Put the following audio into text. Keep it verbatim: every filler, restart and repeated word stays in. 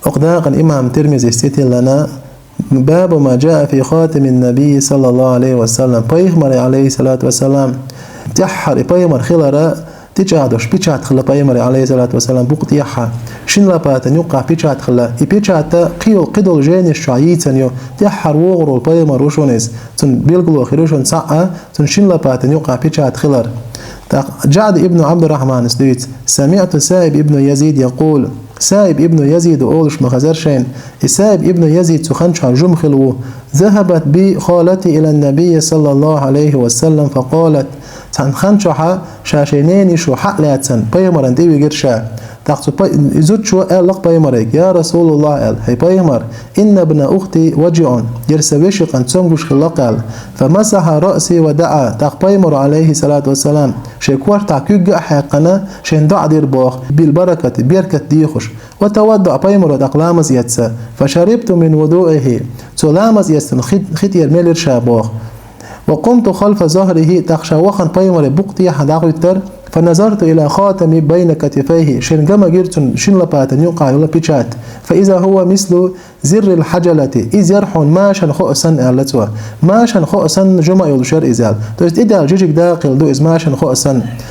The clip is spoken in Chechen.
Оха дакъа имам Тирмизис цӀи тиллина: «Бабу ма жаа фи хатамин набий саллаллаху алейхи ва саллам». Пайхамара, алейхи салату ва салам, тӀеххьара, и пайхамар хилара тӀечӀагӀдеш печать хилла пайхамара, алейхи салату ва салам, букъа тӀехьа. Шин лопатан юкъа печать хилла. И печать кхийол, кхидолу жайнаш чохь йийцина ю, тӀеххьара вогӀур волу пайхамар ву шуна иза. Цуьнан билгало хир ю шуна цхьаъ, цуьнан шин лопатан юкъа печать хилар. ТӀаккха Жаъд ибн Абдуррахманас дуьйцу: «Самиъту Саиб ибн Язид якъул». Саиб ибн Язида олуш ма хезара шайна. И Саиб ибн Язид цу хан чохь жума хилла ву. «Захабат би халати илан набий саллаллаху алейхи ва саллам факъалат». Цхьана хан чохь ша шайн ненан йиша хьа а лаьцна, пайхамарна тӀе вигира ша. ТӀаккха цу пай-, и зудчо аьлла пайхамаре: «Я Расулаллах», – аьлла, – «хӀай пайхамар, инна бна ухти ваджиун», гира сан вешин кӀант цомгуш хилла-кх аьлла. «Фамасаха раъси ва даа». ТӀаккха пайхамаро, алейхи салату ва салам, шайн кортахь куьг а хьаькхна, шайна доӀа дира боху, бил баракати, беркат дехуш. «Ва таваддаа», пайхамаро тӀаккха ламаз эцна. «Фашарибту мин вудуихи». Цо ламаз эцна хи, хи тӀера мелира ша боху. «Ва къумту халфа захрихи», тӀаккха ша вахана пайхамаран букъа тӀехьа дӀахӀуьттура. «Фаназарту ила хатами байна катифайхи». Шен ган ма гира цуьнан шин лопатан юкъа йолу печать. «Фаиза хӀува мислу зиррил хьаджалати». Иза яра хьуна машан хоа санна, аьлла цо. Машан хоа санна жума а йолуш яра иза аьлла. То есть, идеал жижиг дакъа хилла ду иза машан хоа санна.